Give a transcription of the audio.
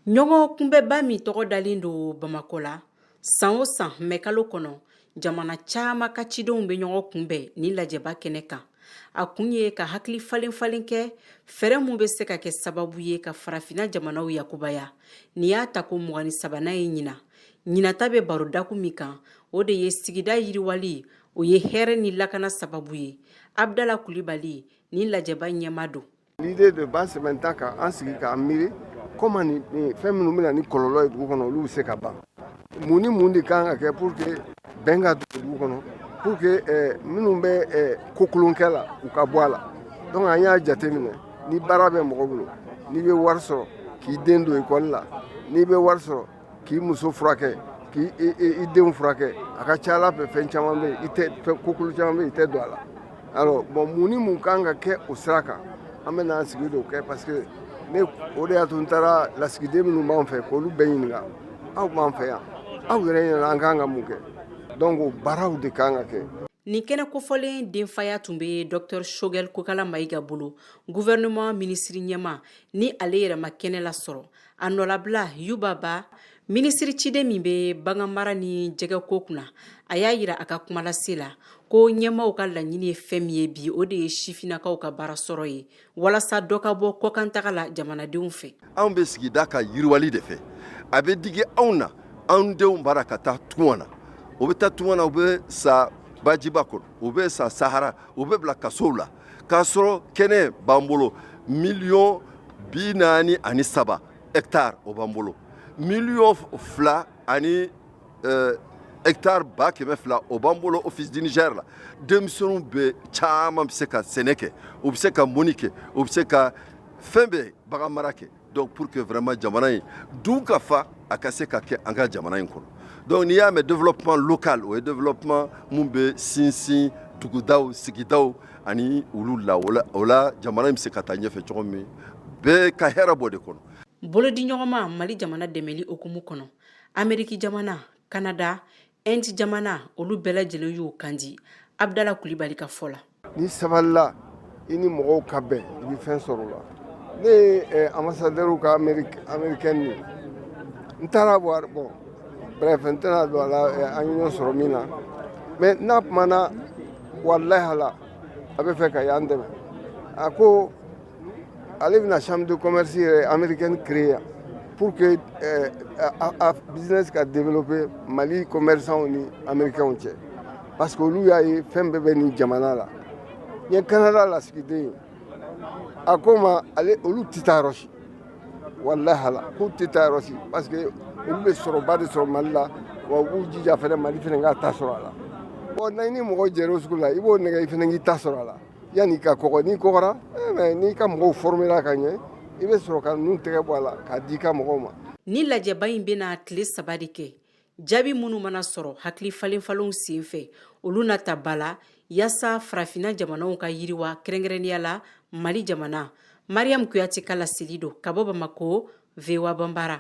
Ɲɔgɔn kunbɛnba min tɔgɔ dalen don Bamakɔ la, san o san mɛkalo kɔnɔ, jamana caman ka cidenw bɛ ɲɔgɔn kunbɛn nin lajɛba kɛnɛ kan. A kun ye ka hakili falen falen kɛ fɛɛrɛ min bɛ se ka kɛ sababu ye ka farafinna jamanaw yakubaya. Nin y'a tako 23nan ye ɲinan. Ɲinan ta bɛ baro dakun min kan, o de ye sigida yiriwali, o ye hɛrɛ ni lakana sababu ye. Abdala Kulibali, nin lajɛba ɲɛmaa don. L'idée de base, c'est maintenant k'an sigi k'an miiri comment ni fɛn minnu bɛna ni kɔlɔlɔ ye dugu kɔnɔ, olu bɛ se ka ban. Mun ni mun de kan ka kɛ pour que bɛn ka don dugu kɔnɔ, pour que minnu bɛ ko kolonkɛ la, u ka bɔ a la? Donc an y'a jateminɛ, ni baara bɛ mɔgɔ bolo, n'i bɛ wari sɔrɔ k'i den don ekɔli la, n'i bɛ wari sɔrɔ k'i muso furakɛ, k'i i denw furakɛ, a ka ca ala fɛ, fɛn caman bɛ yen, i tɛ fɛn kokolo caman bɛ yen, i tɛ don a la. Alors bon, mun ni mun kan ka kɛ o sira kan, an bɛ n'an sigi d'o kɛ, parce que ne o de y'a to n taara lasigiden minnu b'an fɛ k'olu bɛɛ ɲininka: aw b'an fɛ yan, aw yɛrɛ ɲɛna, an kan ka mun kɛ? Donc o baaraw de kan ka kɛ. Nin kɛnɛ kofɔlen denfaya tun bɛ Dr Choguel Kokala Mayiga bolo, gouvernement minisiri ɲɛma, ni ale yɛrɛ ma kɛnɛ lasɔrɔ. A nɔlabila, Yuba Ba, minisiri ciden min bɛ baganmara ni jɛgɛko kunna, a y'a yira a ka kumalase la ko ɲɛmaw ka laɲini ye fɛn min ye bi, o de ye sifinnakaw ka baara sɔrɔ ye, walasa dɔ ka bɔ kɔkantaga la jamanadenw fɛ. Anw bɛ sigida ka yiriwali de fɛ. A bɛ digi anw na, anw denw bara ka taa tunga na, o bɛ taa tunga na, u bɛ sa bajiba kɔnɔ, u bɛ sa Sahara, u bɛ bila kasow la, k'a sɔrɔ kɛnɛ b'an bolo. 43 miliyɔn hectare, o b'an bolo. 2 miliyɔn ani hectare 200,000, o b'an bolo Office du Niger la. Denmisɛnninw bɛ caman bɛ se ka sɛnɛ kɛ, u bɛ se ka mɔni kɛ, u bɛ se ka fɛn bɛɛ, bagan mara kɛ. Donc pour que vraiment jamana in dun ka fa, a ka se ka kɛ an ka jamana in kɔnɔ. Donc n'i y'a mɛn développement local, o ye développement mun bɛ sinsin dugudaw, sigidaw ani olu la. O la, jamana in bɛ se ka taa ɲɛfɛ cogo min, bɛɛ ka hɛrɛ bɔ de kɔnɔ. Bolodiɲɔgɔnma Mali jamana dɛmɛli hukumu kɔnɔ, Ameriki jamana, Kanada, Inde jamana, olu bɛɛ lajɛlen y'u kandi, Abdala Kulibali ka fɔ la. Ni sabalila, i ni mɔgɔw ka bɛn, i bɛ fɛn sɔrɔ o la. Ne ye ambassadeur ka américaine ye, n taara voir. Bon, bref, n tɛna don a la, an ye ɲɔgɔn sɔrɔ min na, mais n'a kumana, walahi ala, a bɛ fɛ ka y'an dɛmɛ. A ko ale bɛna chambre de commerce yɛrɛ américaine créer yan pour que a business ka développer Mali commerçant ni américains cɛ, parce que olu y'a ye fɛn bɛɛ bɛ nin jamana la. N ye Canada lasigiden ye, a ko ma ale olu tɛ taa yɔrɔ si, walahi ala, k'u tɛ taa yɔrɔ si, parce que olu bɛ sɔrɔba de sɔrɔ Mali la, wa u b'u jija fɛnɛ, Mali fɛnɛ k'a ta sɔrɔ a la. Bon, n'a ni mɔgɔ jɛra o sugu la, i b'o nɛgɛ, i fɛnɛ k'i ta sɔrɔ a la yanni ka kɔgɔ. N'i kɔgɔra, mais n'i ka mɔgɔw formera ka ɲɛ, i bɛ sɔrɔ ka ninnu tɛgɛ bɔ a la k'a di i ka mɔgɔw ma. Ni lajɛba in bɛna tile 3 de kɛ. Jaabi minnu mana sɔrɔ hakili falen falenw sen fɛ, olu na ta ba la yaasa farafinna jamanaw ka yiriwa, kɛrɛnkɛrɛnnenya la Mali jamana. Mariam Kuyate ka laseli don ka bɔ Bamako, VOA Banbara.